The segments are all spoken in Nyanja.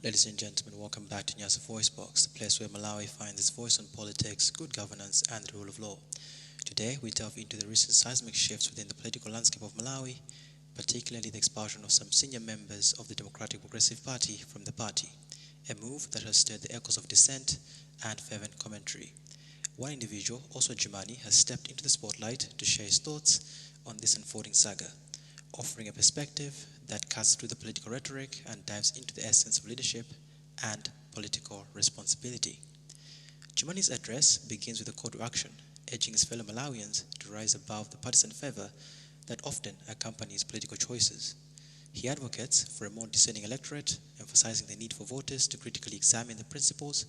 Ladies and gentlemen, welcome back to Nyasa Voice Box, the place where Malawi finds its voice on politics, good governance, and the rule of law. Today, we delve into the recent seismic shifts within the political landscape of Malawi, particularly the expulsion of some senior members of the Democratic Progressive Party from the party, a move that has stirred the echoes of dissent and fervent commentary. One individual, Osward Jumani, has stepped into the spotlight to share his thoughts on this unfolding saga, offering a perspective that cuts through the political rhetoric and dives into the essence of leadership and political responsibility. Jumani's address begins with a call to action, urging his fellow Malawians to rise above the partisan fervor that often accompanies political choices. He advocates for a more discerning electorate, emphasizing the need for voters to critically examine the principles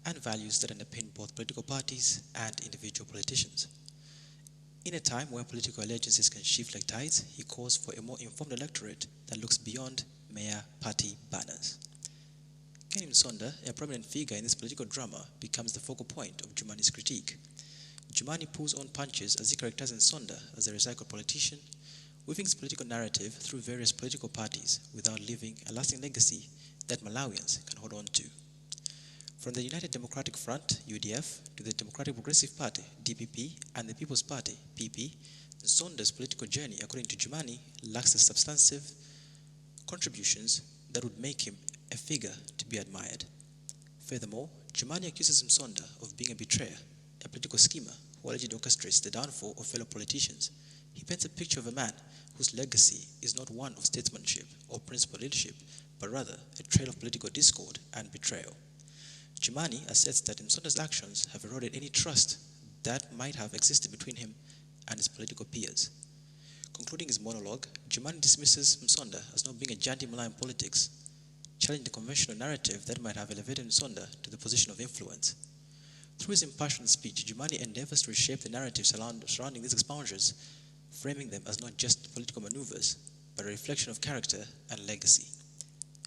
and values that underpin both political parties and individual politicians. In a time where political allegiances can shift like tides, he calls for a more informed electorate that looks beyond mere party banners. Ken Msonda, a prominent figure in this political drama, becomes the focal point of Jumani's critique. Jumani pulls on punches as he characterizes Msonda as a recycled politician, weaving his political narrative through various political parties without leaving a lasting legacy that Malawians can hold on to. From the United Democratic Front, UDF, to the Democratic Progressive Party, DPP, and the People's Party, PP, Msonda's political journey, according to Jumani, lacks the substantive contributions that would make him a figure to be admired. Furthermore, Jumani accuses Msonda of being a betrayer, a political schemer who allegedly orchestrates the downfall of fellow politicians. He paints a picture of a man whose legacy is not one of statesmanship or principled leadership, but rather a trail of political discord and betrayal. Jumani asserts that Msonda's actions have eroded any trust that might have existed between him and his political peers. Concluding his monologue, Jumani dismisses Msonda as not being a giant in Malawian politics, challenging the conventional narrative that might have elevated Msonda to the position of influence. Through his impassioned speech, Jumani endeavors to reshape the narrative surrounding these expulsions, framing them as not just political maneuvers, but a reflection of character and legacy.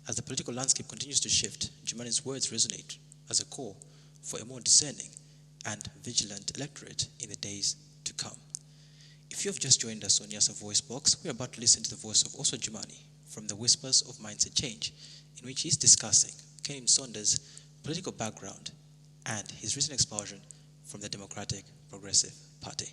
As the political landscape continues to shift, Jumani's words resonate as a call for a more discerning and vigilant electorate in the days to come. If you have just joined us on Nyasa Voice Box, we are about to listen to the voice of Osward Jumani from the Whispers of Mindset Change, in which he's discussing Ken Msonda's political background and his recent expulsion from the Democratic Progressive Party.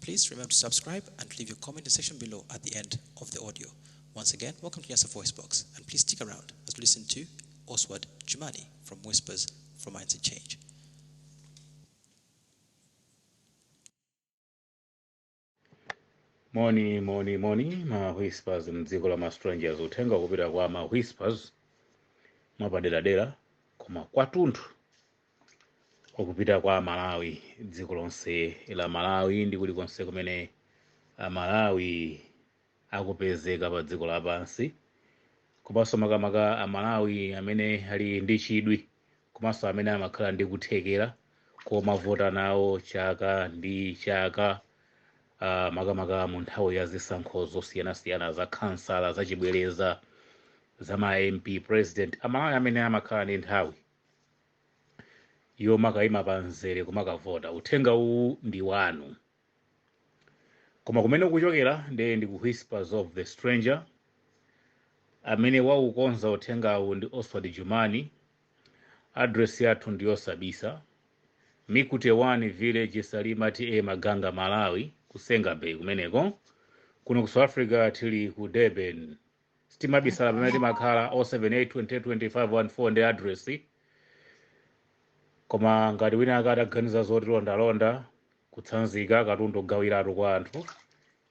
Please remember to subscribe and leave your comment in the section below at the end of the audio. Once again, welcome to Nyasa Voice Box, and please stick around as we listen to Osward Jumani from Whispers from Mindset Change. Moni, moni, moni, ma Whispers mdziko la ma strangers. Uthenga kupita kwa ma Whispers mwapaderadera, koma kwatunthu okupita kwa Malawi, dziko lonse la Malawi ndi kulikonse kumene Amalawi akupezeka pa dziko lapansi, komanso makamaka Amalawi amene ali ndi chidwi komanso amene amakhala ndi kuthekera komavota nawo chaka ndi chaka, makamaka mu nthawi ya zisankho zosiyanasiyana za kansala, zachibwereza, za ma MP, president. Amalawi amene amakhala ndi nthawi yomakayima pa mzere kumakavota, uthenga uwu ndi wanu. Koma kumene ukuchokera ndiye ndi ku Whispers of the Stranger. Amene waukonza uthengawu ndi Osward Jumani. Address yathu ndi yosabisa: Mikute 1 Village, Salima TA, Maganga, Malawi, kusenga Bay kumeneko. Kuno ku South Africa tili ku Durban. Sitimabisala pamene timakhala. 078 2025 14 ndi address. Koma ngati wina akataganiza zoti londalonda kutsanzika katundu gawiratu kwa anthu,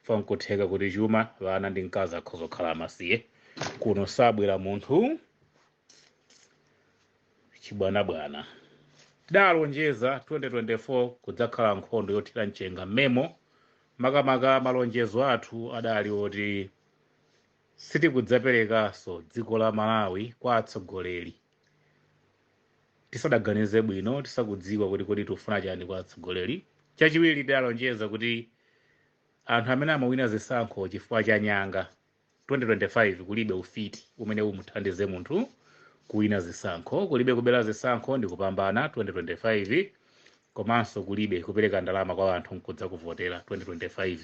fa nkutheka kuti chuma, vana ndi mkazi akhoza kukhala amasiye. Kuno sabwera munthu chibwanabwana. Tidalonjeza 2024 kudzakhala nkhondo yothira mchenga mmemo. Makamaka malonjezo athu adali oti sitikudzaperekanso dziko la Malawi kwa atsogoleri tisadaganize bwino, tisakudziwa kuti kodi tikufuna chani kwa atsogoleri. Chachiwiri, tidalonjeza kuti anthu amene amawina zisankho chifukwa cha nyanga, 2025 kulibe ufiti umene umuthandize munthu kuwina zisankho, kulibe kubera zisankho ndi kupambana 2025, komanso kulibe kupereka ndalama kwa anthu nkudza kuvotera 2025.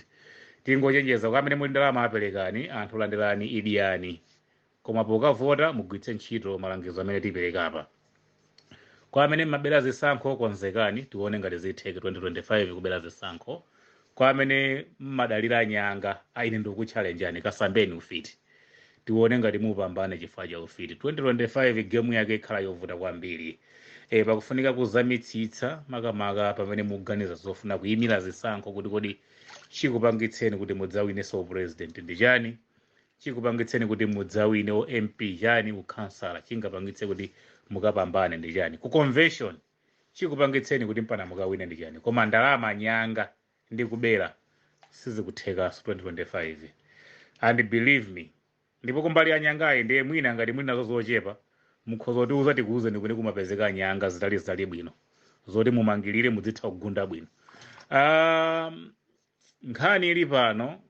Tingochenjeza kwa amene muli ndalama, aperekani anthu, landirani, idyani. Koma pokavota mugwiritse ntchito malangizo amene tipereka apa. Kwa amene mmabera zisankho, konzekani, tione ngati zitheke 2025 kubera zisankho. Kwa amene mmadalira nyanga, aine ndikutchalenjani, kasambeni ufiti, tione ngati mupambane chifukwa cha ufiti. 2025 game yake ikhala yovuta kwambiri. Pakufunika kuzamitsitsa, makamaka pamene mukuganiza zofuna kuyimira zisankho, kuti kodi chikupangitseni kuti mudzawinenso president ndi chani? Chikupangitseni kuti mudzawine o MP chani? Ukhansala chingapangitse kuti mukapambane ndi chani? Ku convention chikupangitseni kuti mpana mukawine ndi chani? Koma ndalama, nyanga ndi kubera sizikuthekanso 2025, and believe me. Ndipo kumbali ya nyangayi, ndiye mwina ngati muli nazo zochepa, mukhoza kutiuza, tikuwuzeni kuti kumapezeka nyanga zitali zitali bwino zoti mumangirire, mudzitha kugunda bwino. Nkhani ili pano,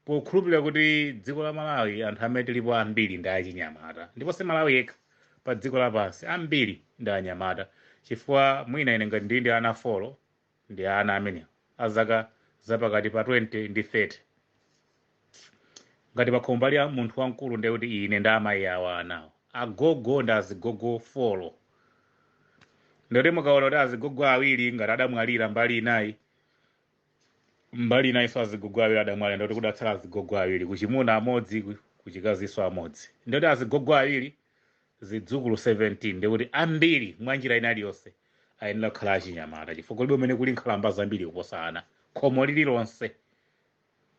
pokhulupirira kuti dziko la Malawi anthu amene tilipo ambiri ndi achinyamata, ndipo si Malawi yekha, pa dziko lapansi ambiri ndi anyamata, chifukwa mwina ine ngati ndili ndi ana 4, ndi ana amenewo azaka zapakati pa 20 ndi 30. Ngati pakhomo pali munthu wamkulu, ndiye kuti ine ndi amayi awo, anawo, agogo ndi azigogo 4. Ndikuti mukaona kuti azigogo awiri ngati adamwalira mbali inayi, mbali inayinso azigogo awiri adamwalira, ndikuti kudatsala azigogo awiri, kuchimuna amodzi, kuchikazinso amodzi, ndikuti azigogo awiri, zidzukulu 17. Ndikuti ambiri mwa njira ina iliyonse ayenera kukhala achinyamata, chifukwa kulibe umene kuli nkhalamba zambiri kuposa ana. Khomo lililonse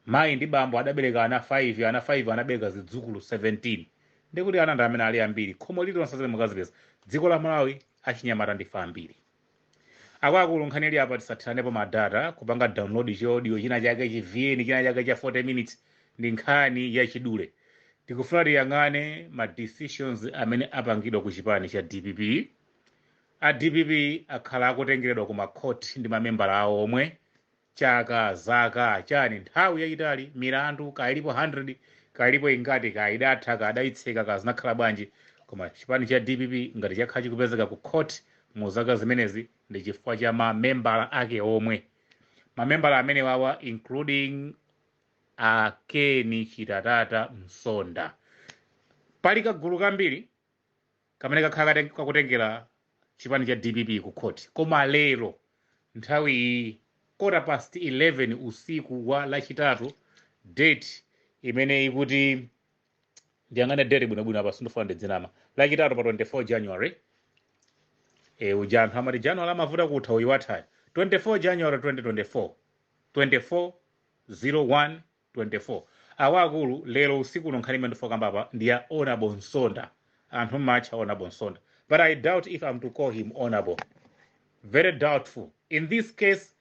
mayi ndi bambo adabereka ana 5, ana 5 anabereka zidzukulu 17, ndikuti ana ndi amene ali ambiri khomo lililonse zimene mukazipeza. Dziko la Malawi achinyamata ndife ambiri. Akuluakulu, nkhani ili apa, tisathiranepo ma data kupanga download chi audio china chake, chi VN china chake cha 40 minutes. Ndi nkhani yachidule. Tikufuna tiyang'ane ma decisions amene apangidwa ku chipani cha DPP. A DPP akhala akutengeredwa ku makhoti ndi mamembala awo omwe chaka, zaka chani, nthawi yayitali. Milandu kayilipo 100, kayilipo ingati, kayidatha, kadayitseka, kazinakhala bwanji. Koma chipani cha DPP ngati chakhala chikupezeka ku court mu zaka zimenezi, ndi chifukwa cha mamembala ake omwe. Mamembala amene wawa, including a Ken Chitatata Msonda. Pali kagulu kambiri kamene kakhala kakutengera chipani cha DPP ku court. Koma lero nthawi iyi, 11:15 usiku wa Lachitatu, date imene ikuti, ndiyang'ane date bwinobwino apa, sindifuna ndidzinama, Lachitatu pa 24 January. Uja anthu amati January amavuta kutha, uyu wathayo, 24 January 2024, 24 01 24. Awakulu, lero usiku uno, nkhani imene ndifuna kamba apa ndi ya Honorable Msonda. Anthu mmatcha Honorable Msonda, but I doubt if I'm to call him honorable, very doubtful in this case.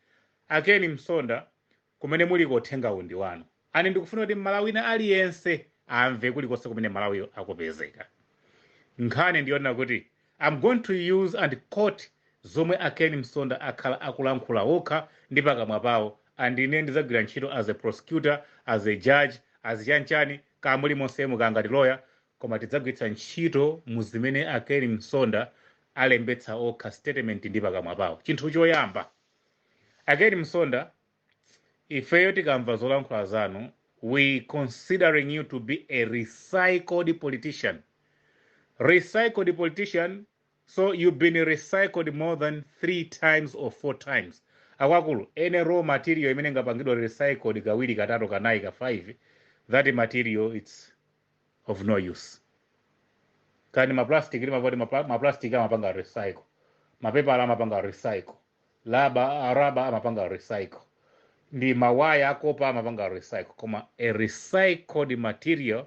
A Ken Msonda, kumene muli, uthengawu ndi wanu. Ani ndikufuna kuti Mmalawina aliyense amve, kulikonse kumene Malawiyo akupezeka. Nkhani ndiyonena kuti I'm going to use and quote zomwe a Ken Msonda akhala akulankhula okha ndi pakamwa pawo, and ine ndizagwira ntchito as a prosecutor, as a judge, as chanchani kamuli monsemu, kangati lawyer, koma tidzagwiritsa ntchito mu zimene a Ken Msonda alembetsa okha statement ndi pakamwa pawo. Chinthu choyamba, a Ken Msonda, ifeyo tikamva zolankhula zanu, we considering you to be a recycled politician. Recycled politician. So you've been recycled more than three times or four times. Akwakulu, any raw material imene ingapangidwa recycled kawiri, katatu, kanayi, ka 5, that material, it's of no use. Kani maplastic, limapati maplastic amapanga recycle, mapepala amapanga recycle, laba raba amapanga recycle, ndi mawaya akopa amapanga recycle. Koma a recycled material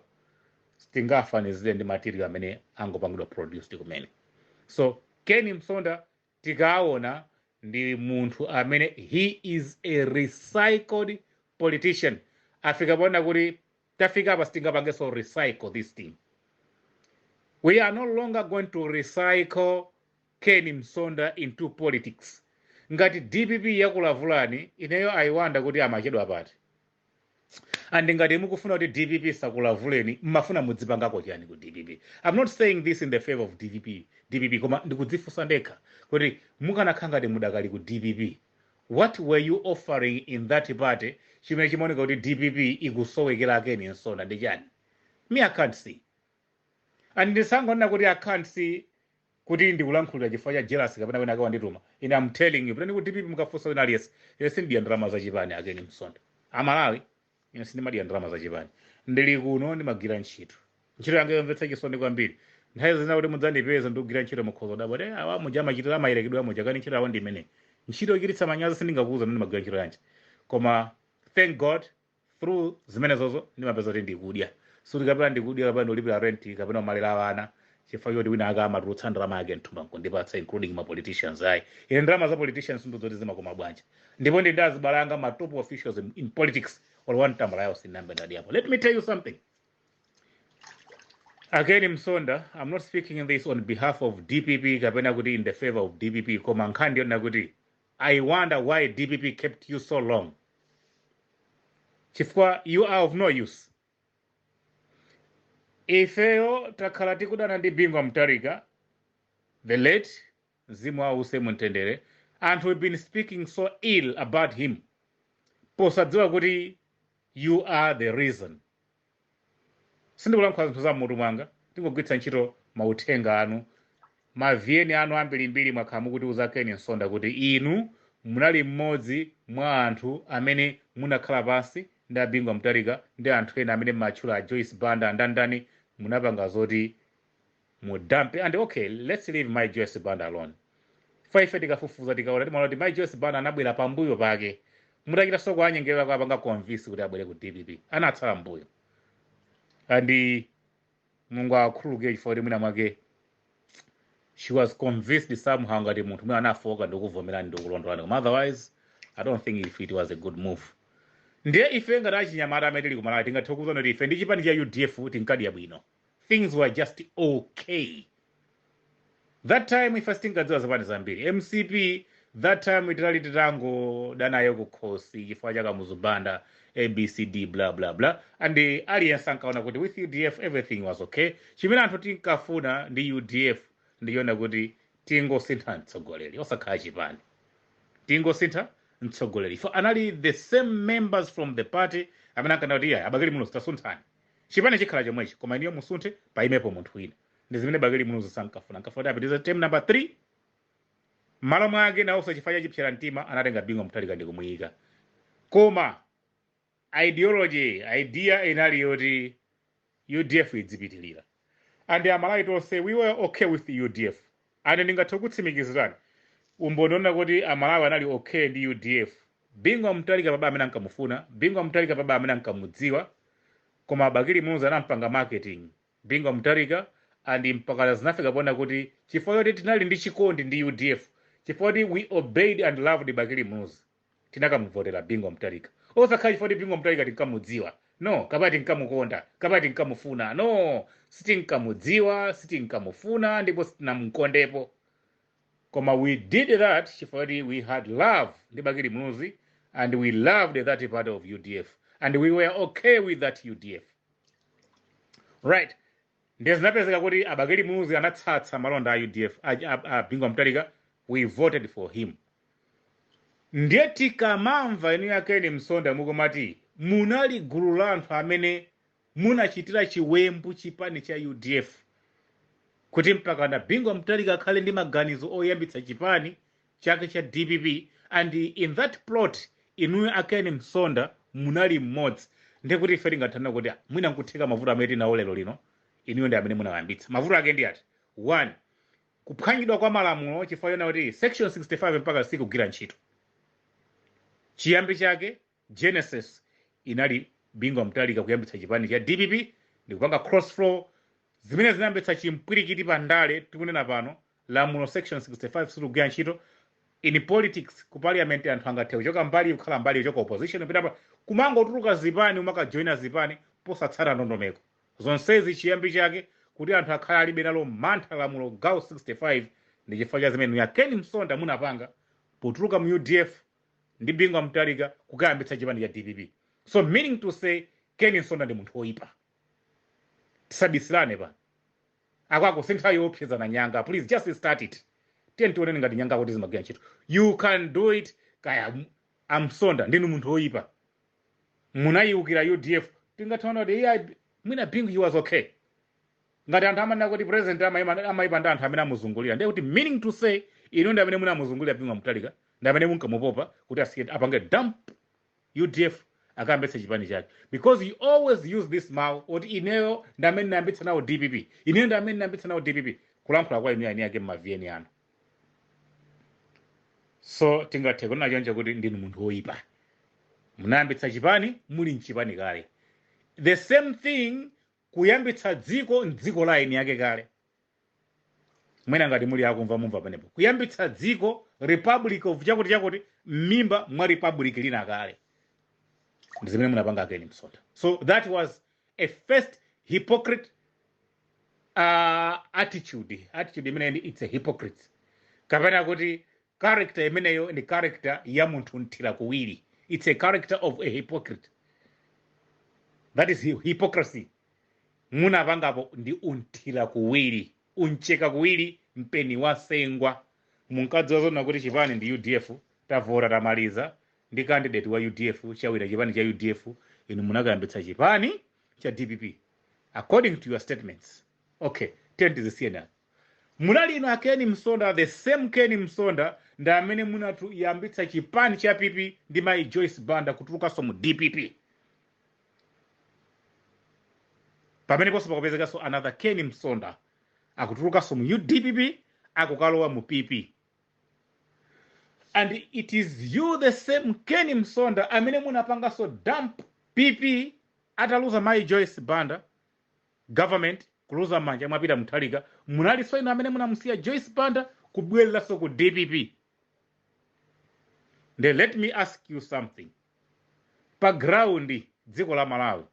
sitingafanizire ndi material amene angopangidwa produced kumene. So Ken Msonda tikaona ndi munthu amene he is a recycled politician. Afika pona kuti tafika apa, sitingapangenso recycle this thing. We are no longer going to recycle Ken Msonda into politics. Ngati DPP yakulavulani, ineyo ayiwanda kuti amachedwa pati. And ngati mukufuna kuti DPP sakulavuleni, mmafuna mudzipangako chani ku DPP? I'm not saying this in the favor of DPP, DPP, koma ndikudzifunsa ndekha kuti mukanakhala ngati mudakali ku DPP, what were you offering in that party chimene chimaoneka kuti DPP ikusowekera Ken Msonda ndi chani? Me, I can't see. And ndisangonena kuti I can't see kuti ndikulankhulira chifukwa cha jealous kapena wina akawandituma. Ine I'm telling you, pitani ku DPP mukafunsa wina aliyense. Ine sindidya ndalama za chipani, a Ken Msonda. Amalawi, ine sindimadya ndalama za chipani. Ndili kuno ndimagwira ntchito. Ntchito yanga yomvetsa chisoni kwambiri. Nthawi zina kuti mudzandipeza ndikugwira ntchito, mukhoza kudabwa kuti awa muja amachitira amayerekedwe amuja kani ntchito yawo ndi imene. Ntchito yochititsa manyazi, sindingakuuza kuti ndimagwira ntchito yanji. Koma thank God, through zimenezozo ndimapeza kuti ndikudya. Suti kapena ndikudya kapena ndikulipira rent kapena kumalera ana chifukwa choti wina aka amatulutsa ndalama yake mthumba nkundipatsa, including ma politicians, ayi. Ine ndalama za politicians ndizoti zimakoma bwanji. Ndipo ndi ndazibalanga ma top officials in politics, olo one tambala yawo sinambe ndadyapo. Let me tell you something. Again, Msonda, I'm not speaking this on behalf of DPP kapena kuti in the favor of DPP, koma nkhani ndiyonena kuti I wonder why DPP kept you so long. Chifukwa you are of no use. Ifeyo takhala tikudana ndi Bingu Mutharika, the late, mzimu wawo use mumtendere. Anthu, we've been speaking so ill about him posadziwa kuti you are the reason. Sindikulankhula zinthu za mmutu mwanga, tingogwiritsa ntchito mauthenga anu, maviyeni anu ambirimbiri. Mwakhala mukutiuza, Ken Msonda, kuti inu munali mmodzi mwa anthu amene munakhala pansi ndi a Bingu Mutharika ndi anthu ena amene mmatchula Joyce Banda, ndandani, munapanga zoti mudampe. And okay, let's leave my Joyce Banda alone. Ife tikafufuza tikaona, timaona kuti my Joyce Banda anabwera pambuyo pake mutachita soko anyengerera kupanga convince kuti abwere ku DPP, anatsala mbuyo. And Mulungu akhululukire chifukwa kuti mwina mwake she was convinced somehow, ngati munthu mwina anafoka ndikuvomerani ndikulondolani, koma otherwise I don't think if it was a good move. Ndiye ife ngati achinyamata amene tili kumalawi tingathe kuwuzana kuti ife ndi chipani cha UDF tinkadya bwino. Things were just okay that time. Ife sitinkadziwa zipani zambiri. MCP that time tinali titangodanayo kukhosi chifukwa cha Kamuzu Banda, ABCD, blah blah blah, and aliyense ankaona kuti with UDF everything was okay. Chimene anthu tinkafuna ndi UDF ndichiona kuti tingosintha mtsogoleri, osakhala chipani, tingosintha mtsogoleri. So anali the same members from the party amene ankana kuti iya, a Bakili Muluzi tasunthani, chipani chikhala chomwechi, koma iniyo musunthe paimepo munthu wina. Ndi zimene Bakili Muluzi sankafuna. Ankafuna kuti apitirize term number 3. M'malo mwake nawonso chifukwa cha chipsera mtima anatenga Bingu Mutharika ndi kumuyika, koma ideology, idea inali yoti UDF idzipitirira. And Amalawi tonse, we were okay with UDF. And ndingathe kutsimikizirani umboni ona kuti Amalawi anali okay ndi UDF: Bingu Mutharika baba amene ankamufuna, Bingu Mutharika baba amene ankamudziwa, koma Bakili Muluzi anampanga marketing Bingu Mutharika. And mpaka zinafika pona kuti chifukwa choti tinali ndi chikondi ndi UDF, chifukwa choti we obeyed and loved Bakili Muluzi, tinakamuvotera Bingu Mutharika, osakhala chifukwa choti Bingu Mutharika tinkamudziwa, no, kapena tinkamukonda kapena tinkamufuna, no. Sitinkamudziwa, sitinkamufuna, ndipo sitinamukondepo, koma we did that chifukwa choti we had love ndi Bakili Muluzi and we loved that part of UDF and we were okay with that UDF, right? Ndiye zinapezeka kuti a Bakili Muluzi anatsatsa malonda a UDF, a Bingu Mutharika. We voted for him. Ndiye tikamamva inu a Ken Msonda mukumati munali gulu la anthu amene munachitira chiwembu chipani cha UDF kuti mpakana Bingu Mutharika akhale ndi maganizo oyambitsa chipani chake cha DPP, and in that plot inuyo a Ken Msonda munali mmodzi, ndiye kuti ife tingathana kuti mwina nkutheka mavuto amene tinawo lero lino inuyo ndi amene munawayambitsa. Mavuto ake ndi ati? One, kuphwanyidwa kwa malamulo, chifukwa chona kuti section 65 mpaka sikugwira ntchito. Chiyambi chake, genesis, inali Bingu Mutharika kuyambitsa chipani cha DPP ndikupanga cross floor, zimene zinayambitsa chimpwirikiti pa ndale. Tikunena pano lamulo section 65 silikugwira ntchito in politics. Ku parliament anthu angathe kuchoka mbali kukhala mbali, kuchoka opposition pitapa, kumangotuluka zipani, umakajoina zipani posatsata ndondomeko. Zonsezi chiyambi chake kuti anthu akhale alibe nalo mantha lamulo gawo 65 ndi chifukwa cha zimene a Ken Msonda munapanga potuluka mu UDF ndi Bingu Mutharika kukayambitsa chipani cha DPP. So meaning to say, Ken Msonda ndi munthu woyipa. Tisabisirane pano akwako, sinthawi yoopsezana nyanga. Please just start it. Tiye tioneni ngati nyanga kuti zimagwira ntchito. You can do it. Kaya a Msonda ndinu munthu woyipa, munayiwukira UDF. Tingathaona kuti iya, mwina Bingu he was okay. Ngati anthu amanena kuti president amayipa ndi anthu amene amuzungulira, ndiye kuti, meaning to say, inu ndi amene munamuzungulira Bingu Mutharika, ndi amene munkamupopa kuti asiye apange dump UDF akayambitse chipani chake, because you always use this mawu oti ineyo ndi amene ndayambitsa nawo DPP, ineyo ndi amene ndayambitsa nawo DPP, kulankhula kwa inu eni ake mma VN anu. So tingathe kunena choncho kuti ndinu munthu woyipa, munayambitsa chipani muli mchipani kale. The same thing kuyambitsa dziko mdziko la eni ake kale. Mwina ngati muli akumva, mumva pamenepo. Kuyambitsa dziko, republic of chakuti chakuti, m'mimba mwa republic lina kale, ndi zimene munapanga Ken Msonda. So that was a first hypocrite attitude. Attitude imene ndi, it's a hypocrite, kapena kuti character imeneyo ndi character ya munthu mthira kuwiri. It's a character of a hypocrite. That is hypocrisy. Munapangapo ndi unthira kuwiri, uncheka kuwiri, mpeni wasengwa. Munkadziwa zona kuti chipani ndi UDF, tavota, tamaliza ndi candidate wa UDF, chawina chipani cha UDF. Inu munakayambitsa chipani cha DPP according to your statements. Okay, tiye tizisiyena. Munali inu a Ken Msonda, the same Ken Msonda ndi amene munatuyambitsa chipani cha PP ndi mayi Joyce Banda, kutulukanso mu DPP. Pameneponso pakupezekanso another Ken Msonda akutulukanso mu UDPP, akukalowa mu PP. And it is you, the same Ken Msonda, amene munapanganso dump PP ataluza mayi Joyce Banda government, kuluza manja mwa Peter Mutharika. Munalinso inu amene munamusiya Joyce Banda kubwereranso ku DPP. Nde let me ask you something. Pa ground, dziko la Malawi,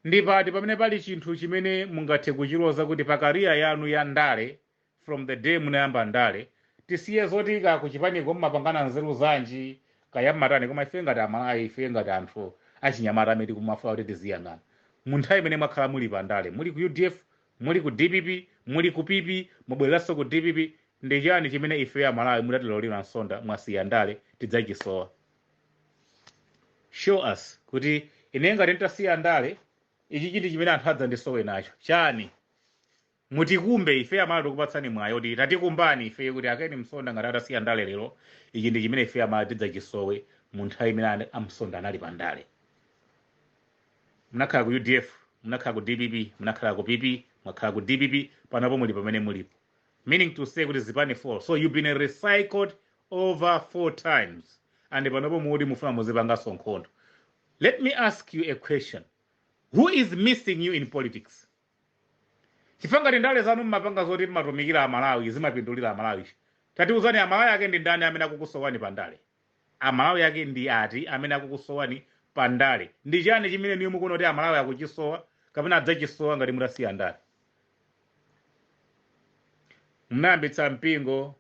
ndi pati pamene pali chinthu chimene mungathe kuchiloza kuti pa career yanu ya ndale, from the day munayamba ndale, tisiye zoti ka kuchipaniko mmapangana nzeru zanji, kaya mmatani, koma ife ngati Amalawi, ife ngati anthu achinyamata amene tikumafuna kuti tiziyang'ana mu nthawi imene mwakhala muli pa ndale, muli ku UDF, muli ku DPP, muli ku PP, mubwereranso ku DPP, ndi chani chimene ife Amalawi mutatilolera Msonda mwasiya ndale tidzachisowa? Show us kuti ine ngati nditasiya ndale, ichi chinthu chimene anthu adzandisowe nacho chani? Mutikumbe ife Amalawi, tikupatsani mwayi kuti tatikumbani ife kuti a Ken Msonda ngati atasiya ndale lero, ichi ndi chimene ife Amalawi tidzachisowe mu nthawi imene amsonda anali pa ndale. Munakhala ku UDF, munakhala ku DPP, munakhala ku PP, mwakhala ku DPP, panopo muli pamene mulipo, meaning to say kuti zipani 4. So you've been recycled over four times, and panopo mukuti mufuna muzipanganso nkhondo. Let me ask you a question: who is missing you in politics? Chifukwa ngati ndale zanu mmapanga zoti mmatumikira Amalawi, zimapindulira Amalawi, tatiuzani, Amalawi ake ndi ndani amene akukusowani pa ndale? Amalawi ake ndi ati amene akukusowani pa ndale? Ndi chani chimene niyo mukuona kuti Amalawi akuchisowa kapena adzachisowa ngati mutasiya ndale? Munayambitsa mpingo.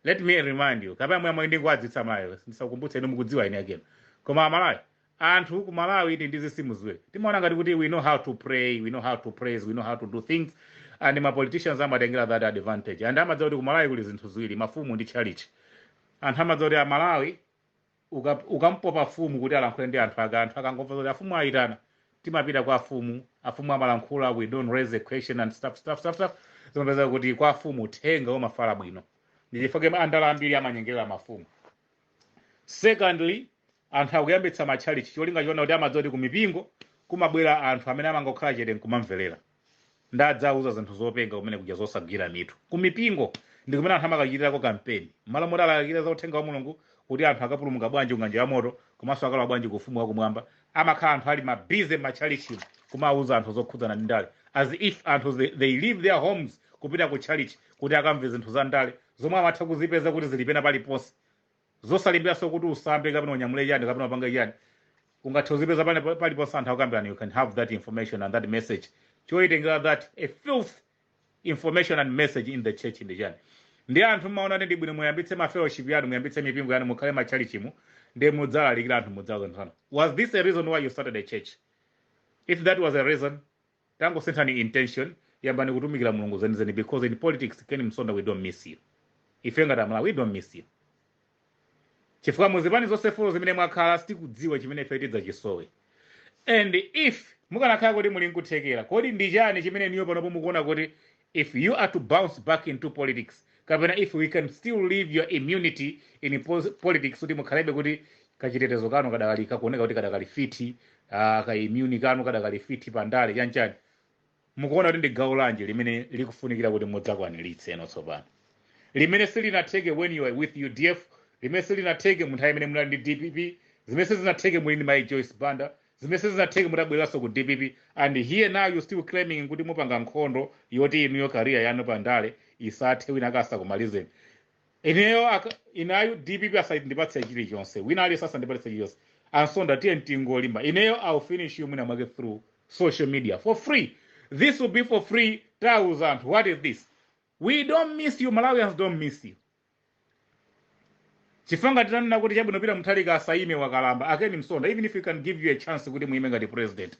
Let me remind you, kapena mwamwe ndikuwadzitsa Malawi, ndisakumbutse, inu mukudziwa ine again. Koma Amalawi, anthu ku Malawi iti ndi zisimuziwe, timaona ngati kuti we know how to pray, we know how to praise, we know how to do things, and ma politicians amatengera that advantage, and amadziwa kuti ku Malawi kuli zinthu ziwiri, mafumu ndi church. Anthu amadziwa kuti Amalawi ukampopa fumu kuti alankhule ndi anthu ake, anthu akangomva kuti afumu ayitana, timapita kwa afumu, afumu amalankhula, we don't raise a question and stuff, stuff, stuff, stuff. Zimapeza kuti kwa afumu uthenga umafala bwino. Ndi chifukwa andale ambiri amanyengerera mafumu. Secondly, anthu akuyambitsa matchalichi cholinga chiona kuti amadziwa kuti kumipingo kumabwera anthu amene amangokhala chete nkumamverera, ndadzauza zinthu zopenga kumene kuja zosagwira mitu. Kumipingo ndi kumene anthu amakachitirako kampeni, malo moti alalikira za uthenga wa Mulungu kuti anthu akapulumuka bwanji kung'anjo ya moto komanso akalowa bwanji ku ufumu wakumwamba, amakhala anthu ali ma busy matchalichimo kumawuza anthu zokhudzana ndi ndale, as if anthu they leave their homes kupita ku tchalichi kuti akamve zinthu za ndale zomwe amatha kuzipeza kuti zili pena paliponse, zosalimbiranso kuti usambe kapena unyamule chani kapena upange chani, ungathe kuzipeza paliponse anthu akukambirana. You can have that information and that message. Choyitengera that a filth information and message in the church ndi chani? Ndi anthu mmaona kuti ndi bwino muyambitse ma fellowship yanu, muyambitse mipingo yanu, mukhale matchalichimu, ndi mudzalalikira anthu, mudzazanthana. Was this a reason why you started a church? If that was a reason, tangosinthani intention, yambani kutumikira Mulungu zenizeni, because in politics, Ken Msonda, we don't miss you. Ife ngati Amalawi, we don't miss you, chifukwa muzipani zonse four zimene mwakhala, sitikudziwa chimene ife tidzachisowe. And if Mukanakhala kuti muli nkuthekera, kodi ndi chani chimene inuyo panopo mukuona kuti if you are to bounce back into politics, kapena if we can still leave your immunity in politics, kuti mukhalebe kuti kachitetezo kanu kadakali kakuoneka kuti kadakali fit, ka immune kanu kadakali fit pandale, chanchani, mukuona kuti ndi gawo lanji limene likufunikira kuti mudzakwaniritse eno tsopano, limene silinatheke when you are with UDF, limene silinatheke mu nthawi imene munali ndi DPP, zimene sizinatheke muli ndi Mai Joyce Banda, zimene sizinatheke mutabweranso ku DPP, and here now you still claiming kuti mupanga nkhondo yoti inuyo career yanu pandale isathe, wina akasakumalizeni? Ineyo inayo DPP asandipatse chilichonse, wina aliyense asandipatse chilichonse. A Msonda, tiye mtingolimba. Ineyo I'll finish you mwina mwake through social media for free. This will be for free. Tauza anthu what is this. We don't miss you. Malawians don't miss you. Chifanga titanena kuti chabwino, Peter Mutharika asaime, wakalamba. A Ken Msonda, even if we can give you a chance kuti muime ngati president,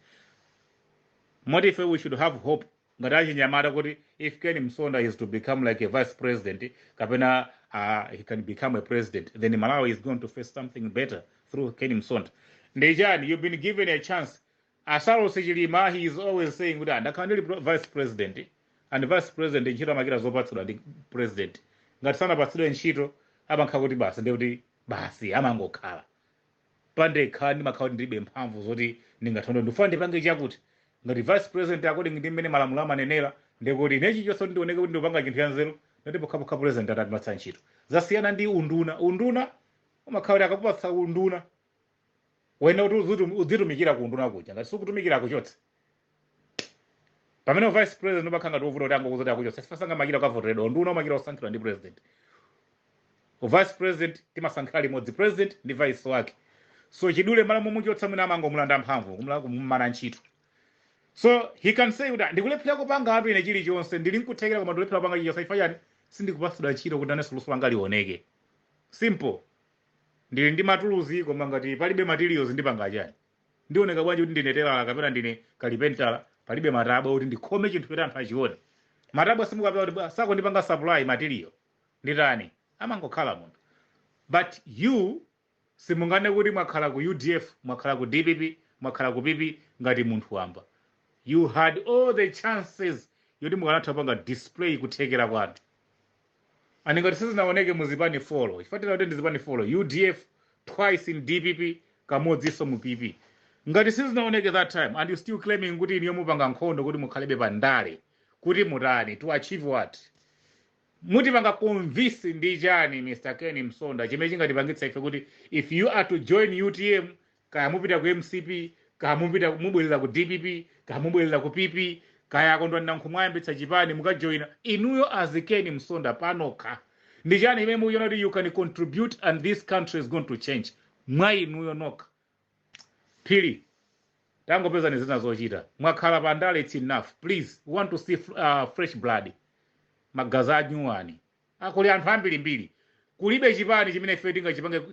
moti ife we should have hope ngati achinyamata kuti if Ken Msonda is to become like a vice president, kapena he can become a president, then Malawi is going to face something better through Ken Msonda. Ndechani? You've been given a chance. A Saulos Chilima, he is always saying kuti ndakhala ndili vice president, and vice president ntchito amakira zopatsidwa ndi president. Ngati sanapatsidwe ntchito, amakhala kuti basi, ndekuti basi, amangokhala pandekha, ndimakhala kuti ndilibe mphamvu zoti ndingathondo ndifuna ndipange chakuti ngati vice president, according ndi mmene malamulo amanenera. Ndikuti ine chilichonse kuti ndioneke kuti ndipanga chinthu chanzeru, ndati pokhapokha president atatipatsa ntchito. Zasiyana ndi unduna. Unduna umakhala kuti akakupatsa unduna, wena kuti udzitumikira ku unduna kuja. Ngati sikutumikira, akuchotse. Pamene vice president umakhala ngati wovuta kuti angokuza akuchotse, sifasangamakira kukavoteredwa. Unduna umakira kusankhidwa ndi president. Vice president timasankhira limodzi president ndi vice wake. So chidule mala mumuchotsa, mwina amangomulanda mphamvu, kumumana ntchito. So he can say kuti ndikulephera kupanga atu ine chilichonse, ndili nkuthekera koma ndikulephera kupanga chilichonse. Chifukwa chani? Sindikupatsidwa ntchito kuti nanenso luso langa lioneke. Simple. Ndili ndi matuluzi, koma ngati palibe materials, ndipanga chani? Ndioneka bwanji kuti ndine telala kapena ndine kalipentala, palibe matabwa kuti ndikhome chinthu kuti anthu achione? Matabwa simukapeza kuti sakundipanga supply material, nditani? Amangokhala munthu. But you simungane kuti mwakhala ku UDF, mwakhala ku DPP, mwakhala ku PP ngati munthu wamba. You had all the chances yoti mukanatha kupanga display kuthekera kwanu, and ngati sizinaoneke muzipani four, chifukwa kuti ndizipani four, UDF twice, in DPP kamodzinso, mu PP, ngati sizinaoneke that time and you still claiming kuti iniyo mupanga nkhondo kuti mukhalebe pandale, kuti mutani? To achieve what? Mutipanga convince ndi chani, Mr Ken Msonda, chimene chingatipangitsa ife kuti if you are to join UTM, kaya mupita ku MCP, kaya mupita mubwerera ku DPP, kaya mubwerera ku PP, kaya akondwani Nankhumwa ayambitsa chipani mukajoyina, inuyo as Ken Msonda panokha ndi chani imene mukuona kuti you can contribute and this country is going to change mwa inuyo nokha? Phiri, tangopeza ni zina zochita. Mwakhala pandale, it's enough. Please, we want to see fresh blood, magazi anyuwani. Akuli anthu ambirimbiri. Kulibe chipani chimene ife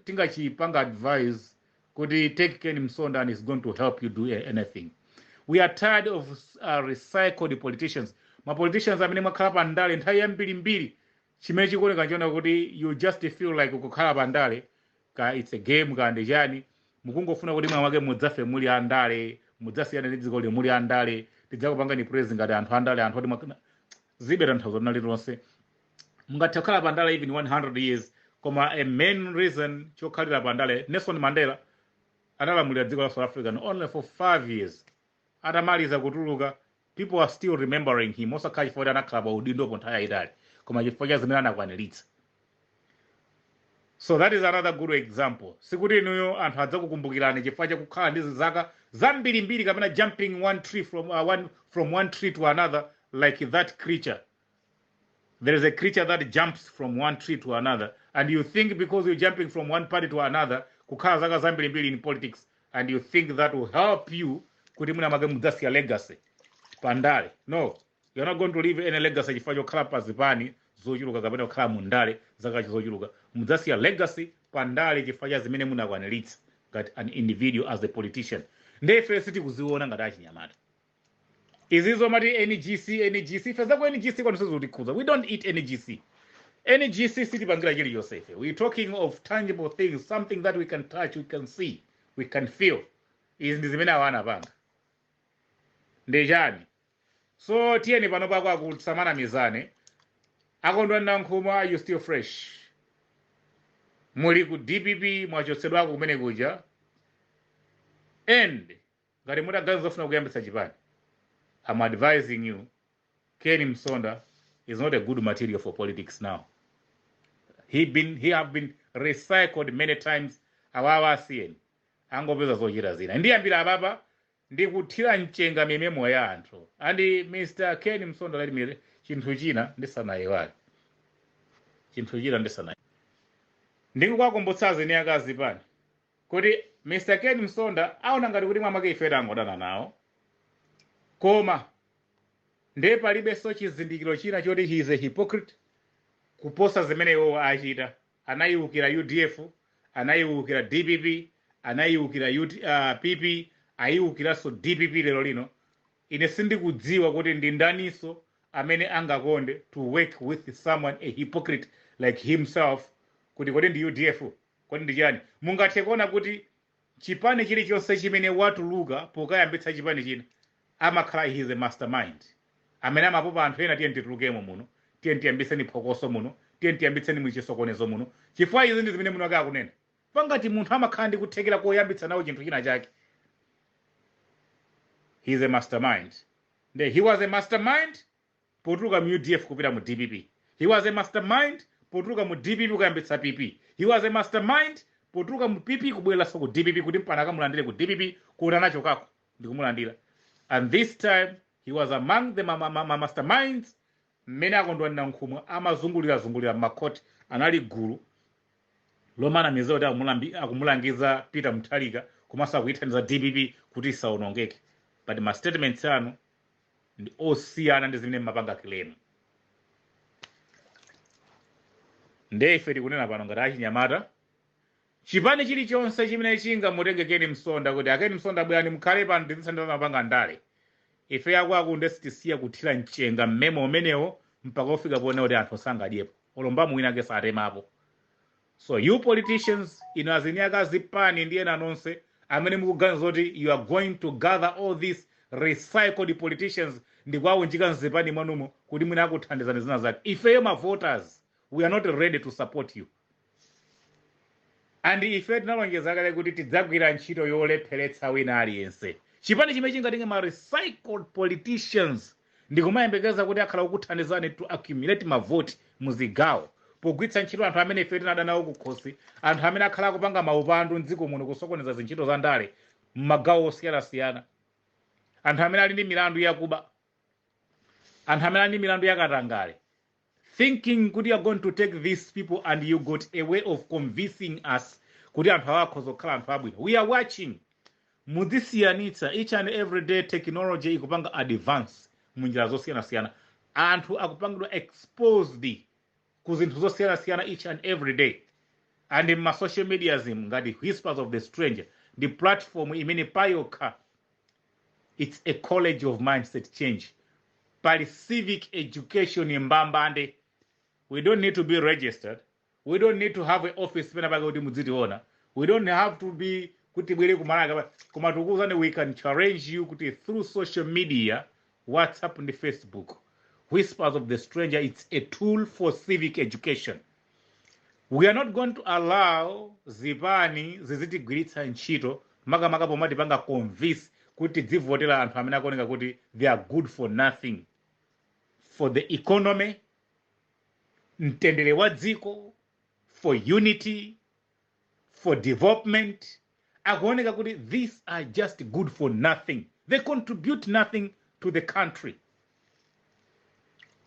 tingachipanga advise kuti take Ken Msonda and is going to help you do anything. We are tired of recycled politicians, ma politicians amene mwakhala pandale nthawi yambirimbiri. Chimene chikuoneka nchiona kuti you just feel like kukhala pandale ka it's a game, ka ndi chani, mukungofuna kuti mwa wake mudzafe muli andale, mudzasiyana ndi dziko lino muli andale, tidzakupangani praise ngati anthu andale, anthu oti zibe tanthauzo lina lililonse. Mungathe kukhala pandale even 100 years, koma a main reason chokhalira pandale, Nelson Mandela analamulira dziko la South Africa only for 5 years. Atamaliza kutuluka, people are still remembering him, osakhala chifukwa kuti anakhala pa udindopo nthawi yayitali, koma chifukwa cha zimene anakwaniritsa. So that is another good example. Sikuti inuyo anthu adzakukumbukirani chifukwa chakukhala ndi zaka zambirimbiri kapena jumping one tree from, one, from one tree to another like that creature. There is a creature that jumps from one tree to another, and you think because you're jumping from one party to another, kukhala zaka zambirimbiri in politics, and you think that will help you kuti mwina mwake mudzasiya legacy pandale. No, you're not going to leave any legacy chifukwa chokhala pa zipani zochuluka kapena kukhala mundale zaka zochuluka. Mudzasiya legacy pandale chifukwa cha zimene munakwaniritsa ngati an individual, as a politician. Ndefe sitikuziona ngati achinyamata izizo mati NGC, NGC. Ife zaku NGC kwanu sizikutikhuza. We don't eat NGC. NGC sitipangira chiliyonse ife. We're talking of tangible things, something that we can touch, we can see, we can feel. Izi ndi zimene awa anapanga. Ndi chani? So tiyeni pano pako akusamana mizane. Akondwani Nankhumwa, you still fresh, muli ku DPP, mwachotsedwako kumene kuja, and ngati mutaganiza zofuna kuyambitsa chipani, I'm advising you, Ken Msonda is not a good material for politics now. He have been recycled many times. Awawa asiyeni, angopeza zochita zina. Ndiyambira apapa ndikuthira mchenga mimemo ya anthu. And Mr Ken Msonda, let me, chinthu china ndisanayiwale, chinthu china ndisanayiwale, ndikukakumbutsa zeni akazi pano kuti Mr Ken Msonda aona ngati kuti mwamake ife tangodana nawo, koma ndiye palibenso chizindikiro china choti he is a hypocrite kuposa zimene iwowo achita. Anayiwukira UDF, anayiwukira DPP, anayiwukira PP, ayiwukiranso DPP lero lino. Ine sindikudziwa kuti ndi ndaniso amene angakonde to work with someone a hypocrite like himself. Kuti kodi ndi UDF, kodi ndi chani? Mungathe kuona kuti chipani chilichonse chimene watuluka pokayambitsa chipani china, amakhala he is a mastermind amene amapopa anthu ena: "Tiye titulukemo muno, tiye tiyambitseni phokoso muno, tiye tiyambitseni muchisokonezo muno," chifukwa izi ndi zimene muno ake akunena. Pangati munthu amakhala ndi kuthekera koyambitsa nawo chinthu china chake, he is a mastermind. Nde he was a mastermind potuluka mu UDF kupita mu DPP. He was a mastermind potuluka mu DPP kuyambitsa PP. He was a mastermind potuluka mu PP kubwereranso ku DPP, kuti mpana akamulandire ku DPP kuti anachokako ndikumulandira. And this time he was among the ma masterminds mmene Akondwani Nankhumwa amazungulira-zungulira m'makhoti. Anali gulu lomanamiza kuti akumulangiza Peter Mutharika komanso akuyithandiza DPP kuti isawonongeke. But ma statements anu ndi osiyana ndi zimene mmapanga claim. Nde ife tikunena pano ngati achinyamata, chipani chilichonse chimene chingamutenge Ken Msonda kuti akeni Msonda bwerani mukhale pano tizithandiza mapanga ndale, ife akwaku nde sitisiya kuthira mchenga mmemo umenewo mpaka ufika pone kuti anthu sangadyepo, olomba mwina ake satemapo. So you politicians, inu azini akazipani ndi ena nonse amene mukuganiza kuti you are going to gather all these recycled politicians ndi kuwawunjika mzipani mwanumo kuti mwina akuthandizani zina zake, ifeyo ma voters, we are not ready to support you. And ife tinalonjeza kale kuti tidzagwira ntchito yolepheretsa wina aliyense, chipani chimene chingatenge ma recycled politicians ndikumayembekeza kuti akhala kukuthandizani to accumulate mavoti muzigawo pogwiritsa ntchito anthu amene ife tinada nawo kukhosi, anthu amene akhala akupanga maupandu mdziko muno, kusokoneza zintchito za ndale m'magawo osiyanasiyana, anthu amene ali ndi milandu yakuba, anthu amene ali ndi milandu yakatangale, thinking kuti you are going to take these people and you got a way of convincing us kuti anthu awa akhoza kukhala anthu abwino, we are watching. Muzisiyanitsa. Each and every day technology ikupanga advance munjira zosiyanasiyana, anthu akupangidwa exposed ku zinthu zosiyanasiyana each and every day. And ma social medias ngati Whispers of the Stranger ndi platform imene payokha it's a college of mindset change. Pali civic education mbambande. We don't need to be registered, we don't need to have an office pena pake kuti mudzitiona, we don't have to be kuti bwere kumalaka, koma tikuwuzani, we can challenge you kuti through social media, WhatsApp ndi Facebook, Whispers of the Stranger, it's a tool for civic education. We are not going to allow zipani zizitigwiritsa ntchito, makamaka pomatipanga convince kuti tidzivotera anthu amene akuoneka kuti they are good for nothing for the economy, mtendere wa dziko, for unity, for development. Akuoneka kuti these are just good for nothing, they contribute nothing to the country.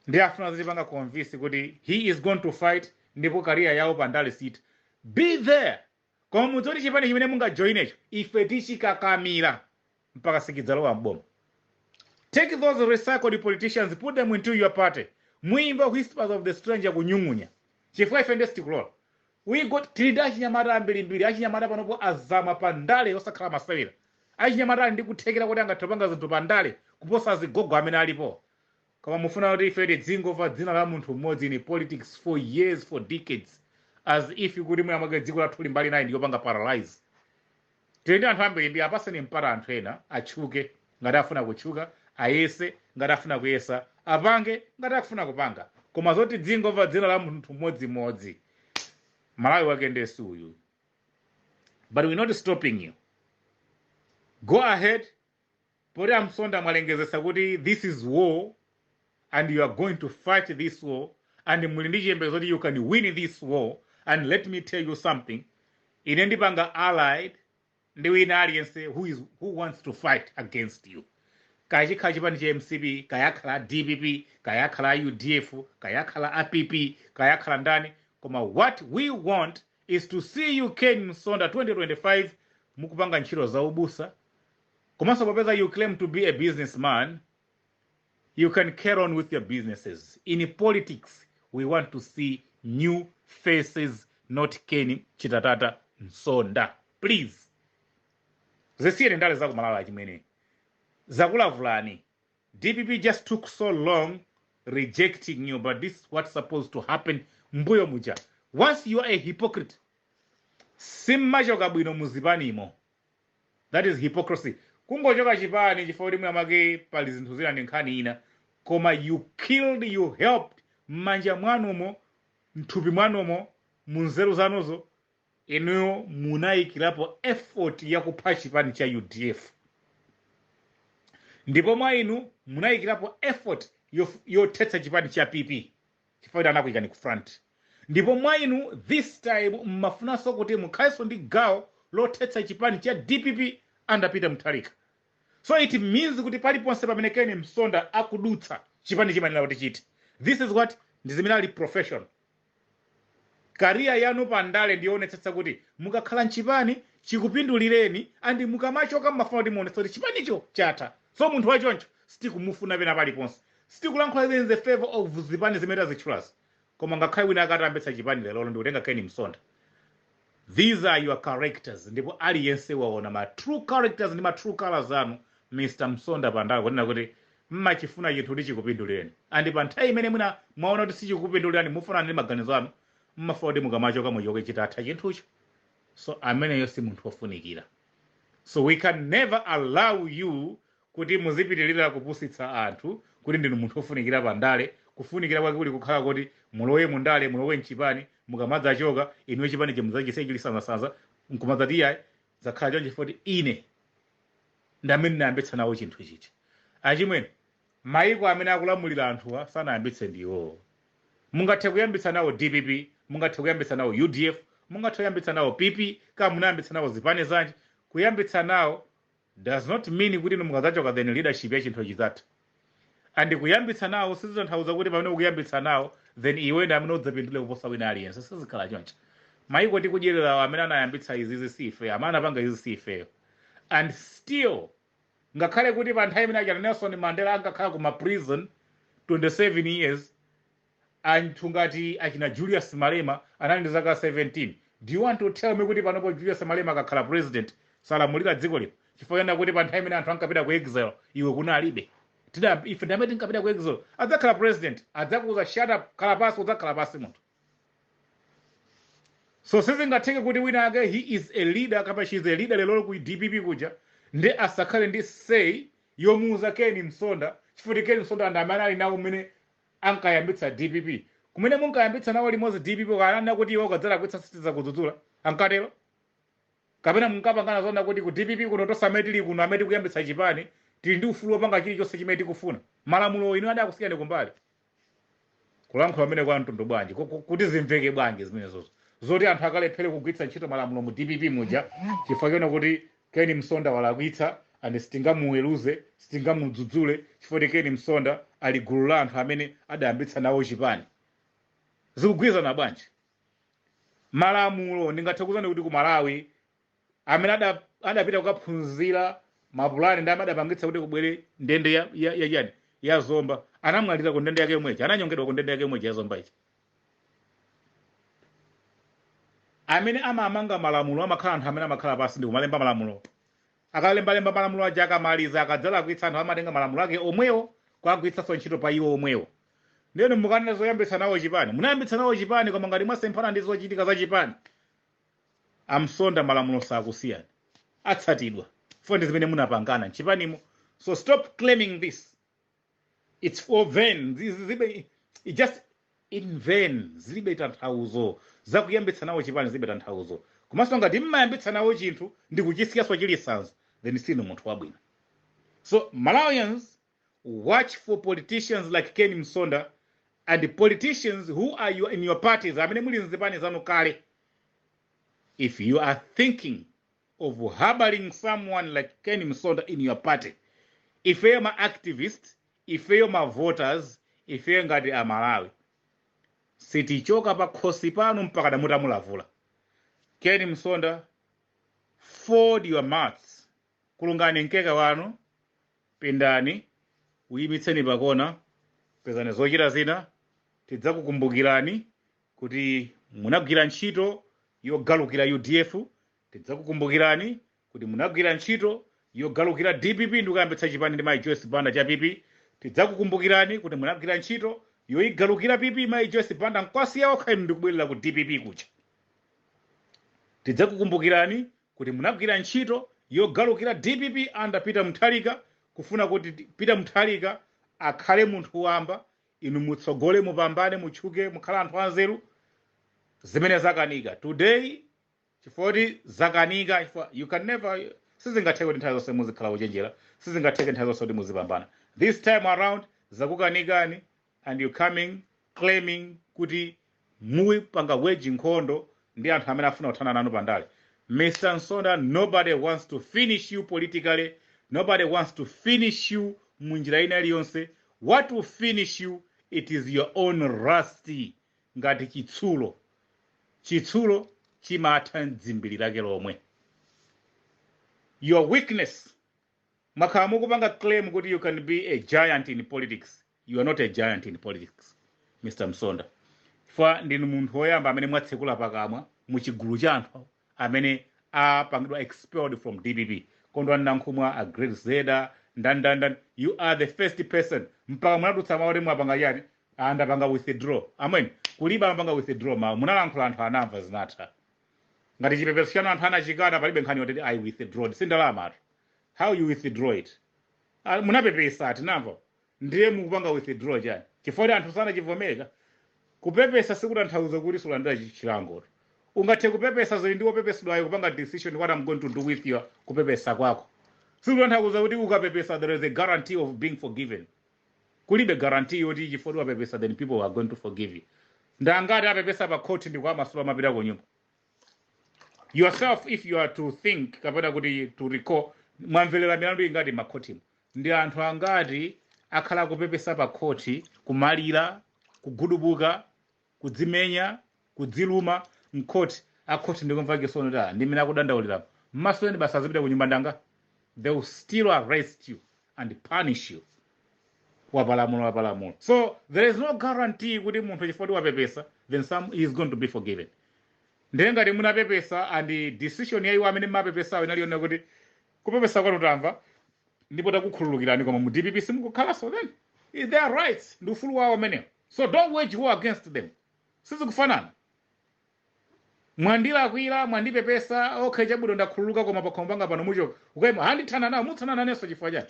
Ndi afuna zitipanga convince kuti he is going to fight ndipo career yawo pandale sit be there. Koma mudzoti chipani chimene mungajoinecho, ife tichikakamira mpaka sikidzalowa mboma. Take those recycled politicians, put them into your party, muimba Whispers of the Stranger kunyung'unya, chifukwa ife ndesitikulola. We got, tili ndi achinyamata ambirimbiri. Achinyamata panopo azama pandale osakhala masewera. Achinyamata ali ndi kuthekera kuti angathe kupanga zinthu pandale kuposa azigogo amene alipo. Koma mufuna kuti ife tidzingomva dzina la munthu mmodzi in politics for years, for decades, as if kuti mwina mwake dziko lathu limbali nayi ndiyopanga paralyze. Tili ndi anthu ambirimbiri, apaseni mpata anthu ena atchuke ngati afuna kutchuka. Ayese ngati afuna kuyesa, apange ngati akufuna kupanga, koma zoti dzingomva dzina la munthu mmodzimodzi, Malawi wake ndesi uyu. But we're not stopping you, go ahead. Poti amsonda mwalengezesa kuti this is war and you are going to fight this war, and muli ndi chiyembekezo kuti you can win this war. And let me tell you something, ine ndipanga allied ndi wina aliyense who wants to fight against you, kaya chikhala chipani cha MCP, kaya akhala DPP, kaya akhala UDF, kaya akhala app, kaya akhala ndani, koma what we want is to see you, Ken Msonda, 2025 mukupanga ntchito za ubusa. Komanso popeza you claim to be a businessman, you can carry on with your businesses. In politics we want to see new faces, not Ken Chitatata Msonda. Please, zisiyeni ndale za kumalala chimwene, zakulavulani. DPP just took so long rejecting you, but this is what's supposed to happen. Mbuyo muja, once you are a hypocrite, simmachoka bwino muzipanimo. That is hypocrisy. Kungochoka chipani chifukwa kuti mwina mwake pali zinthu zina ndi nkhani ina, koma you killed, you helped m'manja mwanumo, mthupi mwanumo, munzeru zanuzo, inuyo munayikirapo effort yakupha chipani cha UDF, ndipo mwa inu munayikirapo effort yothetsa chipani cha PP chifukwa kuti anakuyikani ku front. Ndipo mwa inu this time mmafunanso kuti mukhalenso ndi gawo lothetsa chipani cha DPP under Peter Mutharika. So it means kuti paliponse pamene Ken Msonda akudutsa, chipani chimanena kuti chiti. This is what ndi zimene ali profession. Career yanu pandale ndionetsetsa kuti mukakhala mchipani chikupindulireni, and mukamachoka mmafuna kuti muonetse kuti chipanicho chatha. So munthu wachoncho sitikumufuna pena paliponse. Sitikulankhula in the favor of zipani zimene tazitchulazi, koma ngakhale wina akatambetsa chipani lero ndikutenga Ken Msonda, these are your characters. Ndipo aliyense waona ma true characters ndi ma true colors anu, Mr Msonda, pandale, kunena kuti mmachifuna chinthu kuti chikupindulireni, and pa nthawi imene mwina mwaona kuti sichikupindulirani, mufuna ndi maganizo anu, mmafuna kuti mukamachoka muchoke chitatha chinthucho. So ameneyo si munthu wofunikira. So we can never allow you kuti muzipitirira kupusitsa anthu kuti ndinu munthu wofunikira pandale. Kufunikira kwake kuli kukhala kuti mulowe mundale, mulowe mchipani, mukamadzachoka inuyo chipani chimuzachise chili sanzasanza, nkumadzati iyayi, zakhala choncho chifukwa kuti ine ndamene ndinayambitsa nawo chinthu chichi. Achimwene, maiko amene akulamulira anthuwa sanayambitse ndiwo. Mungathe kuyambitsa nawo DPP, mungathe kuyambitsa nawo UDF, mungathe kuyambitsa nawo PP, kama munayambitsa nawo zipani zanji, kuyambitsa nawo does not mean kuti inu mukadzachoka then leadership ya chinthu chidzatha. And kuyambitsa nawo sizitanthauza kuti pamene ukuyambitsa nawo then iwe ndi amene udzapindule kuposa wina aliyense. Sizikhala choncho. Maiko tikudyererawo, amene anayambitsa izizi si ife, amene anapanga izi si ifeyo. And still, ngakhale kuti pa nthawi imene achana Nelson Mandela ankakhala kuma prison 27 years, anthu ngati achina Julius Malema anali ndi zaka 17. Do you want to tell me kuti panopo Julius Malema akakhala president salamulira dziko lino chifukwa chena kuti pa nthawi imene anthu ankapita ku exile iwe kunalibe? Tida ife ndi amene tinkapita ku exile. Adzakhala president, adzakuuza, "Shut up, khala pasi." Udzakhala pasi munthu. So sizingatheke kuti wina ake, he is a leader kapa she is a leader lero ku DPP kuja, ndi asakhale ndi say yomuuza Ken Msonda chifukwa Ken Msonda ndi amene ali nawo mmene ankayambitsa DPP. Kumene munkayambitsa nawo limodzi DPP, kanena kuti iwe ukadzalakwitsa sitidzakudzudzula, ankatero? Kapena munkapangana zona kuti ku DPP kuno tonse amene tili kuno, amene tikuyambitsa chipani, tili ndi ufulu wopanga chilichonse chimene tikufuna, malamulo inu adakusiyani kumbali? Kulankhula amene kwa mtundu bwanji? Kuti zimveke bwanji zimenezozo, zoti anthu akalephere kugwiritsa ntchito malamulo mu DPP muja chifukwa chona kuti Ken Msonda walakwitsa and sitingamuweruze, sitingamudzudzule chifukwa kuti Ken Msonda ali gulu la anthu amene adayambitsa nawo chipani? Zikugwirizana bwanji malamulo? Ndingathe kuuzani kuti ku Malawi amene adapita kukaphunzira mapulani ndi amene adapangitsa kuti kubwere ndende ya chani, ya Zomba, anamwalira ku ndende yake yomweja, ananyongedwa ku ndende yake yomweja ya Zomba ichi. Amene amamanga malamulo amakhala anthu amene amakhala pasi ndi kumalemba malamulo. Akalembalemba malamulo aja, akamaliza, akadzalakwitsa, anthu amatenga malamulo ake omwewo kuagwiritsanso ntchito pa iwo omwewo. Ndiyeno mukanena zoyambitsa nawo chipani, munayambitsa nawo chipani, koma ngati mwasemphana ndi zochitika za chipani, amsonda, malamulo sakusiyana, atsatidwa fo ndi zimene munapangana mchipanimo. So stop claiming this. It's for vain. Zilibe, it just in vain. Zilibe tanthauzo. Zakuyambitsa nawo chipani zilibe tanthauzo. Komanso ngati mmayambitsa nawo chinthu ndikuchisiyaso chili sanzo, then sinu munthu wabwino. So Malawians, watch for politicians like Ken Msonda and the politicians who are in your parties, amene muli mzipani zanu kale. If you are thinking of harboring someone like Ken Msonda in your party, ifeyo ma activists, ifeyo ma voters, ifeyo ngati Amalawi, sitichoka pa khosi panu mpaka mutamulavula Ken Msonda. Fold your mats, kulungani mkeka wanu, pindani, uyimitseni pakona, pezani zochita zina. Tidzakukumbukirani kuti munagwira ntchito yogalukira UDF. Tidzakukumbukirani kuti munagwira ntchito yogalukira DPP ndikuyambitsa chipani ndi Mayi Joyce Banda cha PP. Tidzakukumbukirani kuti munagwira ntchito yoyigalukira PP, Mayi Joyce Banda, nkwasiya okha inu ndikubwerera ku DPP kucha. Tidzakukumbukirani kuti munagwira ntchito yogalukira DPP under Peter Mutharika, kufuna kuti Peter Mutharika akhale munthu wamba, inu mutsogole, mupambane, mutchuke, mukhale anthu anzeru. Zimene zakanika today, chifukwa zakanika, chifukwa you can never, sizingatheke kuti nthawi zonse muzikhala kuchenjera, sizingatheke nthawi zonse kuti muzipambana. This time around zakukanikani and you coming claiming kuti mupanga wage nkhondo ndi anthu amene afuna kuthana nanu pandale. Mr Msonda, nobody wants to finish you politically. Nobody wants to finish you munjira ina iliyonse. What will finish you, it is your own rusty. Ngati chitsulo, chitsulo chimatha mdzimbiri lake lomwe. Your weakness, mwakhala mukupanga claim kuti you can be a giant in politics. You are not a giant in politics, Mr Msonda. Chifukwa ndinu munthu woyamba amene mwatsekula pakamwa muchigulu cha anthu amene apangidwa expelled from DPP, Kondwani Nankhumwa, a Great Zeda, ndandanda. You are the first person. Mpaka munadutsa mawu kuti mwapanga chani? Andapanga withdraw. Amweni, kulibe amapanga withdraw mawu. Munalankhula, anthu anamva, zinatha. Ngati chipepeso chanu anthu anachikana, palibe nkhani yoti I withdraw. Sindalamatu. How you withdraw it? Ah, munapepesa, tinamva, ndiye mukupanga withdraw chani? Chifukwa kuti anthu sanachivomereka. Kupepesa sikutanthauza kuti sulandira chilango. Ungathe kupepesa, zili ndi wopepesedwayo kupanga decision what I'm going to do with your kupepesa kwako. Sikutanthauza kuti ukapepesa there is a guarantee of being forgiven. Kulibe guarantee yoti chifukwa wapepesa then people are going to forgive you. Ndangati apepesa pa court ndi kwamasula, amapita ku nyumba. Yourself, if you are to think kapena kuti to recall, mwamvelera milandu ingati makhotimo? Ndi anthu angati akhala kupepesa pa khoti, kumalira, kugudubuka, kudzimenya, kudziluma mkhoti, akhoti ndikumva chisoni kuti ah, ndi mmene akudandaulira, mmasweni basi, azipita ku nyumba? Ndanga they will still arrest you and punish you. Wapalamula, wapalamula. So there is no guarantee kuti munthu chifukwa wapepesa then some is going to be forgiven. Ndiye ngati munapepesa and decision ya iwo amene mumapepesawo inali kuti kupepesa kwanu tamva ndipo takukhululukirani, koma mu DPP simukukhalanso, then it's their rights, ndi ufulu wawo amenewo. So don't wage war against them. Sizikufanana. Mwandilakwira, mwandipepesa, okay, chabwino, ndakhululuka, koma pakhomo panga pano muchoka. Ukayima handithana nawo, muthana nanenso chifukwa chani?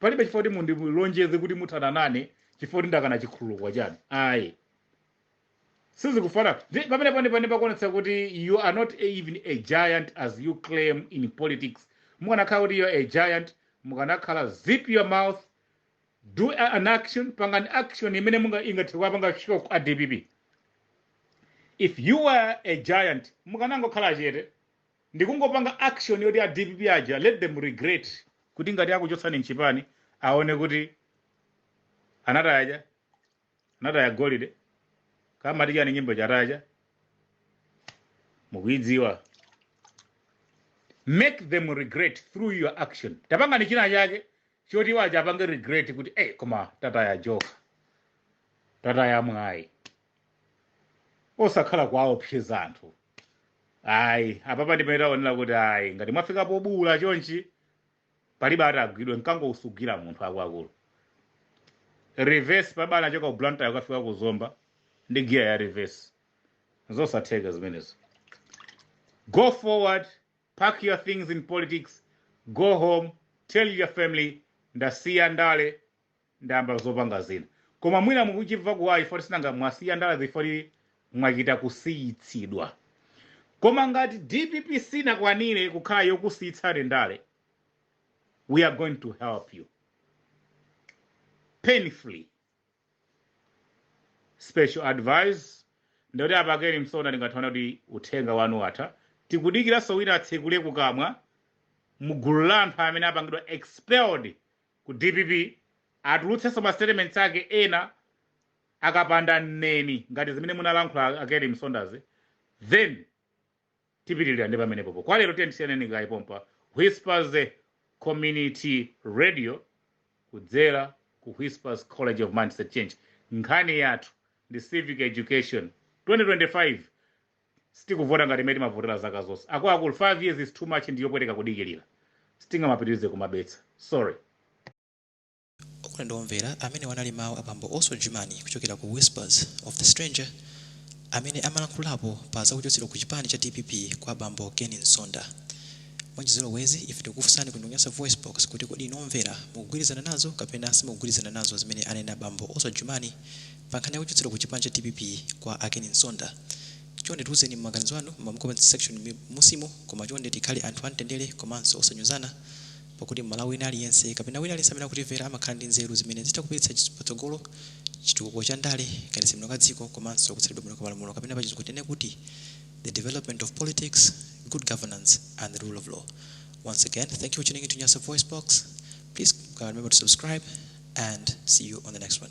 Palibe chifukwa kuti mundilonjeze kuti muthana nane chifukwa kuti ndakana chikhululuko chani. Ayi, sizikufanana. Pamene pane pakuonetsa kuti you are not even a giant as you claim in politics. Mukanakhala kuti you are a giant, mukanakhala zip your mouth, do an action, pangani action imene munga ingathe kuwapanga shock a DPP. If you were a giant, mukanangokhala chete ndikungopanga action yoti a DPP aja, let them regret kuti ngati akuchotsani mchipani, aone kuti anatayaja, anataya golide. Kamati chani nyimbo chataja mukuidziwa? Make them regret through your action. Tapangani china chake choti waja apange regret kuti eh, koma tataya joka, tataya mwayi. Osakhala kwaopseza anthu, ayi. Apapa ndimene taonera kuti ayi, ngati mwafika pobula chonchi, palibe atagwidwe. Mkango usugira munthu, akuluakulu. Reverse pabana choka ku Blantyre ukafika ku Zomba ndi giya ya reverse, zosatheka zimenezo. Go forward, pack your things in politics, go home, tell your family. Ndasiya ndale, ndayamba zopanga zina. Koma mwina mukuchimva kuwayi foti sinanga mwasiya ndale zifoti mwachita kusiyitsidwa. Koma ngati DPP sinakwanire kukhala yokusiyitsani ndale, we are going to help you painfully. Special advice ndikuti apa Ken Msonda, ndingathaona kuti uthenga wanu watha. Tikudikiranso wina atsekule kukamwa mugulu la anthu amene apangidwa expelled ku DPP, atulutsenso ma statements ake ena. Akapanda mneni ngati zimene munalankhula a Ken Msondazi, then tipitirira ndi pamenepopo. Kwa lero tiye tisiyaneni kaye pompa. Whispers Community Radio kudzera ku Whispers College of Mindset Change. Nkhani yathu ndi civic education 2025. Sitikuvota ngati imene timavotera zaka zonse. Akuluakulu, 5 years is too much, ndiyopweteka kudikirira. Sitingamapitirize kumabetsa, sorry. Okondedwa omvera, amene wanali mawu abambo Oswald Jumani kuchokera ku Whispers of the Stranger, amene amalankhulapo pa zakuchotsedwa ku chipani cha DPP kwa bambo Ken Msonda. Mwachizolowezi, ife tikufunsani ku Nyasa Voice Box kuti kodi inu omvera mukugwirizana nazo kapena simukugwirizana nazo zimene anena bambo Oswald Jumani pa nkhani yakuchotsedwa ku chipani cha DPP kwa a Ken Msonda? Chonde tiwuzeni maganizo anu ma comment section musimo. Koma chonde tikhale anthu amtendere komanso osanyozana, pakuti Mmalawi wina aliyense kapena wina aliyense amene akutimvera amakhala ndi nzeru zimene zitha kupititsa patsogolo chitukuko cha ndale, kayendetsedwe ka dziko komanso kutsatidwa bwino kwa malamulo, kapena pachizungu tinene kuti the development of politics, good governance and the rule of law. Once again, thank you for tuning into Nyasa Voice Box. Please remember to subscribe and see you on the next one.